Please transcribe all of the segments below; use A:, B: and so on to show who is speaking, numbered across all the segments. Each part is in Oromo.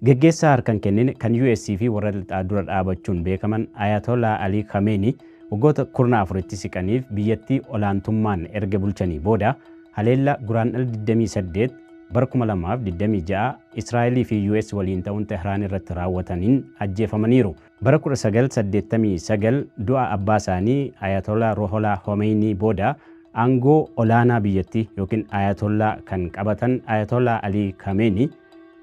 A: Geggeessaa harka hin kennine kan US fi warra lixaa dura dhaabachuun beekaman Ayatollah Ali Khamenei waggoota 14tti siqaniif biyyattii olaantummaan erga bulchanii booda haleella Guraandhala 28 bara 2026 Israa'elii fi US waliin ta'uun Tehraan irratti raawwataniin ajjeefamaniiru. Bara 1989 du'a abbaa isaanii Ayatollah Ruhollah Khomeini booda aangoo olaanaa biyyattii yookiin Ayatollah kan qabatan Ayatollah Ali Khamenei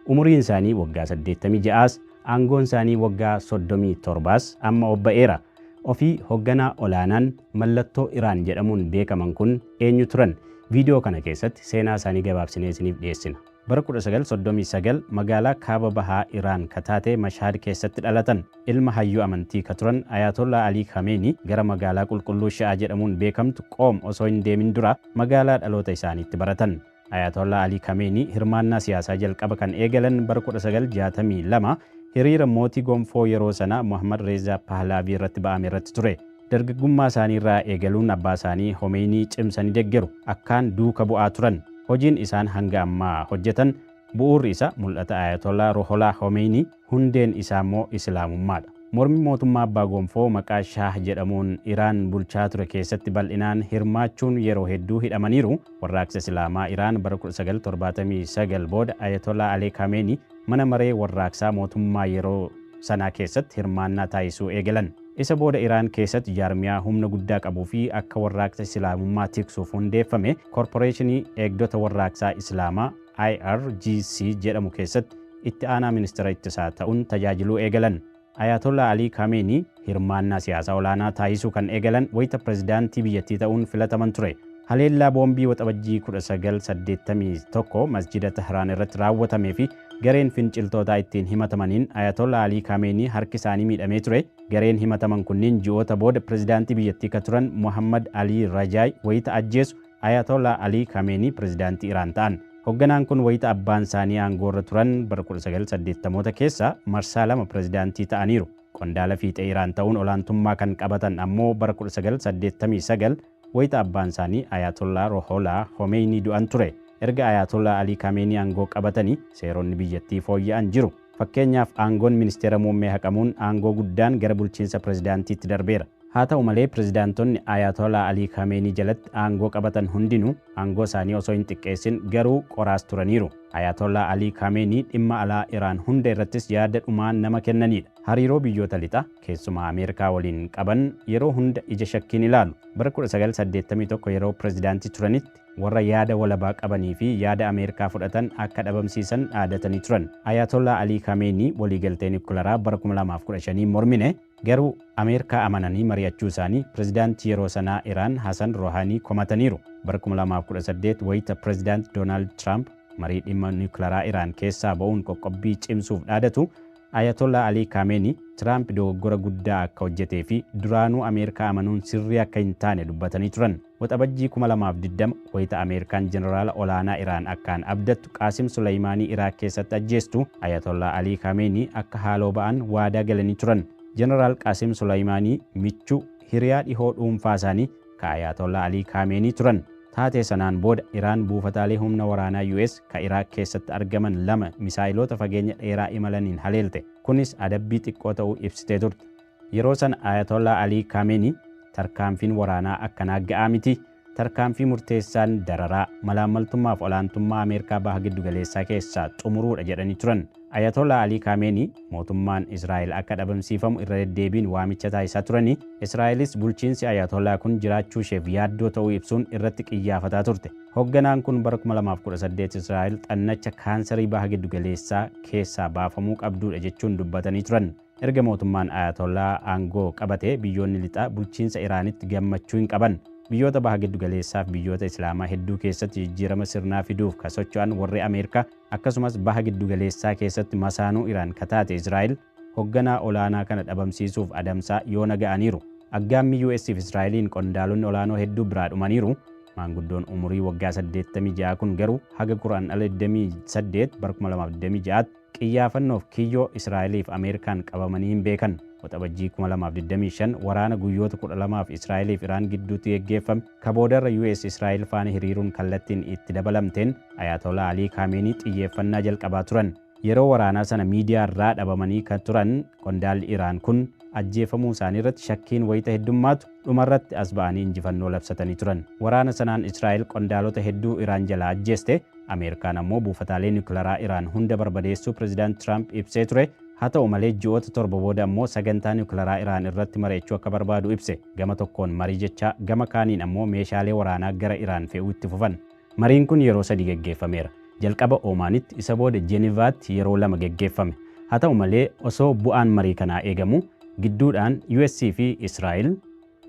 A: umuriin isaanii waggaa 86s, aangoon isaanii waggaa 37s amma obba'eera. Ofii hoogganaa olaanaan mallattoo Iraan jedhamuun beekaman kun eenyu turan? Viidiyoo kana keessatti seenaa isaanii gabaabsinee isiniif dhiyeessina. Bara 1939 magaalaa kaaba bahaa Iraan kataate Mashhad keessatti dhalatan. Ilma hayyuu amantii ka turan Ayatollah Ali Khamenei gara magaalaa qulqulluu Shi'aa jedhamuun beekamtu Qoom osoo hin deemin dura magaalaa dhaloota isaaniitti baratan. Ayatollah Ali Khamenei hirmaannaa siyaasaa jalqaba kan eegalan bara 1962 hiriira mootii gonfoo yeroo sana Muhammad Reza Pahlavi irratti ba'ame irratti ture. Dargaggummaa isaanii irraa eegaluun abbaa isaanii Homeinii cimsanii deggeru, akkaan duuka bu'aa turan. Hojiin isaan hanga ammaa hojjetan bu'uurri isa mul'ata Ayatollah Ruhollah Khomeini, hundeen isaa immoo Islaamummaadha. Mormi mootummaa abbaa gonfoo maqaa Shaah jedhamuun Iraan bulchaa ture keessatti bal'inaan hirmaachuun yeroo hedduu hidhamaniiru. Warraaqsa Islaamaa Iraan bara 1979 booda Ayatollah Ali Khamenei mana maree warraaqsaa mootummaa yeroo sanaa keessatti hirmaannaa taasisuu eegalan. Isa booda Iraan keessatti jaarmiyaa humna guddaa qabuu fi akka warraaqsa Islaamummaa tiksuuf hundeeffame Koorporeeshinii Eegdota Warraaqsaa Islaamaa IRGC jedhamu keessatti itti aanaa ministeera ittisaa ta'uun tajaajiluu eegalan. Ayatollah Ali Khamenei hirmaannaa siyaasaa olaanaa taasisuu kan eegalan wayita pirezidaantii biyyattii ta'uun filataman ture. Haleellaa boombii Waxabajjii 1981 masjida Tehraan irratti raawwatamee fi gareen finciltootaa ittiin himatamaniin Ayatollah Ali Khamenei harki isaanii miidhamee ture. Gareen himataman kunniin ji'oota booda pirezidaantii biyyattii ka turan Muhammad Ali Rajaay wayita ajjeesu Ayatollah Ali Khamenei pirezidaantii Iraan ta'an. Hoogganaan kun wayita abbaan isaanii aangoorra turan bara 1980moota keessa marsaa lama pirezidaantii ta'aniiru. Qondaala fiixee Iraan ta'uun olaantummaa kan qabatan ammoo bara 1989 wayita abbaan isaanii Ayatollah Ruhollah Khomeini du'an ture. Erga Ayatollah Ali Khamenei aangoo qabatanii seeronni biyyattii fooyya'an jiru. Fakkeenyaaf, aangoon ministeera muummee haqamuun aangoo guddaan gara bulchiinsa pirezidaantiitti darbeera. Haa ta'u malee, pirezidaantonni Ayatollah Ali Khamenei jalatti aangoo qabatan hundinuu aangoo isaanii osoo hin xiqqeessin garuu qoraas turaniiru. Ayatollah Ali Khamenei dhimma alaa Iraan hunda irrattis yaada dhumaa nama kennanidha. Hariiroo biyyoota lixa keessumaa Ameerikaa waliin qaban yeroo hunda ija shakkiin ilaalu. Bara 1981 yeroo pirezidaantii turanitti warra yaada walabaa qabanii fi yaada Ameerikaa fudhatan akka dhabamsiisan dhaadatanii turan. Ayatollah Ali Khamenei waliigaltee niwukilaraa bara 2015 mormine, garuu Ameerikaa amananii mari'achuu isaanii pirezidaantii yeroo sanaa Iraan Hasan Rouhanii komataniiru. Bara 2018 wayita pirezidaant Doonaald Tiraamp marii dhimma niwukilaraa Iraan keessaa ba'uun qoqqobbii cimsuuf dhaadatu, Ayatollah Ali Khamenei Tiraamp dogoggora guddaa akka hojjetee fi duraanuu Ameerikaa amanuun sirrii akka hin taane dubbatanii turan. Waxabajjii 2020 wayita Ameerikaan jeneraala olaanaa Iraan akkaan abdattu Qaasim Suleymaanii Iraaq keessatti ajjeestu Ayatollah Ali Khamenei akka haaloo ba'an waadaa galanii turan. Jeneraal Qaasim Suleymaanii michuu hiriyaa dhihoo dhuunfaa isaanii ka Ayatollah Ali Khamenei turan. Taatee sanaan booda Iraan buufataalee humna waraanaa US ka Iraaq keessatti argaman lama misaa'iloota fageenya dheeraa imalaniin haleelte. Kunis adabbii xiqqoo ta'uu ibsitee turte. Yeroo sana Ayatollah Ali Khamenei tarkaanfiin waraanaa akkanaa ga'aa miti. Tarkaanfii murteessaan dararaa malaammaltummaaf olaantummaa Ameerikaa baha giddugaleessaa keessaa xumuruudha jedhanii turan. Ayatollah Ali Khamenei mootummaan Israa'el akka dhabamsiifamu irra deddeebiin waamicha taasisaa turanii, Israa'elis bulchiinsi Ayatollah kun jiraachuu isheef yaaddoo ta'uu ibsuun irratti qiyyaafataa turte. Hoogganaan kun bara 2018 Israa'el xannacha kaansarii baha giddugaleessaa keessaa baafamuu qabduudha jechuun dubbatanii turan. Erga mootummaan Ayatollah aangoo qabate biyyoonni lixaa bulchiinsa Iraanitti gammachuu hin qaban. Biyyoota baha giddugaleessaa fi biyyoota Islaamaa hedduu keessatti jijjiirama sirnaa fiduuf ka socho'an warri Ameerikaa, akkasumas baha giddugaleessaa keessatti masaanuu Iraan ka taate Israa'el hoogganaa olaanaa kana dhabamsiisuuf adamsaa yoona ga'aniiru. Aggaammii US fi Israa'eliin qondaalonni olaanoo hedduu biraa dhumaniiru. Maanguddoon umurii waggaa 86 kun garuu haga Guraandhala 28 bara 2026 qiyyaafannoof kiyyoo Israa'eliif Ameerikaan qabamanii hin beekan. Waxabajjii 2025 waraana guyyoota 12f Israa'eliif Iraan gidduutti geggeeffame ka boodarra US Israa'el faana hiriiruun kallattiin itti dabalamteen Ayatollah Ali Khamenei xiyyeeffannaa jalqabaa turan. Yeroo waraanaa sana miidiyaa irraa dhabamanii kan turan qondaalli Iraan kun ajjeefamuu isaanii irratti shakkiin wayita heddummaatu dhumarratti as ba'anii injifannoo labsatanii turan. Waraana sanaan Israa'el qondaalota hedduu Iraan jalaa ajjeeste. Ameerikaan ammoo buufataalee niwukilaraa Iraan hunda barbadeessuu Pireezidaant Tiraamp ibsee ture. Haa ta'u malee, ji'oota 7 booda ammoo sagantaa niwukilaraa Iraan irratti mari'achuu akka barbaadu ibse. Gama tokkoon marii jechaa, gama kaaniin ammoo meeshaalee waraanaa gara Iraan fe'uu itti fufan. Mariin kun yeroo sadi geggeeffameera. Jalqaba Oomaanitti, isa booda Jeenivaatti yeroo lama geggeeffame. Haa ta'u malee, osoo bu'aan marii kanaa eegamu gidduudhaan US fi Israa'el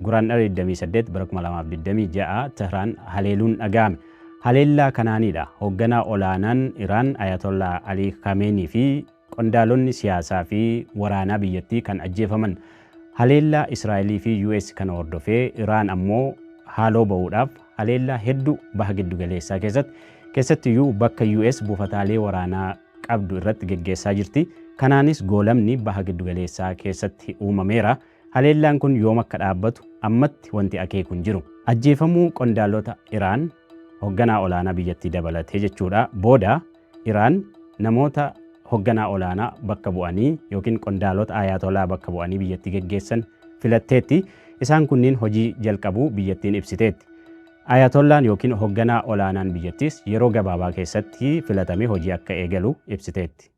A: Guraandhala 28 bara 2026 Tehraan haleeluun dhaga'ame. Haleellaa kanaanidha hoogganaa olaanaan Iraan Ayatollah Ali Khamenei fi qondaalonni siyaasaa fi waraanaa biyyattii kan ajjeefaman. Haleellaa Israa'elii fi US kana hordofee Iraan ammoo haaloo ba'uudhaaf haleellaa hedduu Baha Giddugaleessaa keessatti, keessattiyyuu bakka US buufataalee waraanaa qabdu irratti geggeessaa jirti. Kanaanis goolamni Baha Giddugaleessaa keessatti uumameera. Haleellaan kun yoom akka dhaabbatu ammatti wanti akeeku hin jiru. Ajjeefamuu qondaalota Iraan, hoogganaa olaanaa biyyattii dabalatee jechuudha, booda Iraan namoota hoogganaa olaanaa bakka bu'anii yookiin qondaalota Ayatolaa bakka bu'anii biyyattii geggeessan filatteetti. Isaan kunniin hojii jalqabuu biyyattiin ibsiteetti. Ayatollaan yookiin hoogganaa olaanaan biyyattiis yeroo gabaabaa keessatti filatamee hojii akka eegalu ibsiteetti.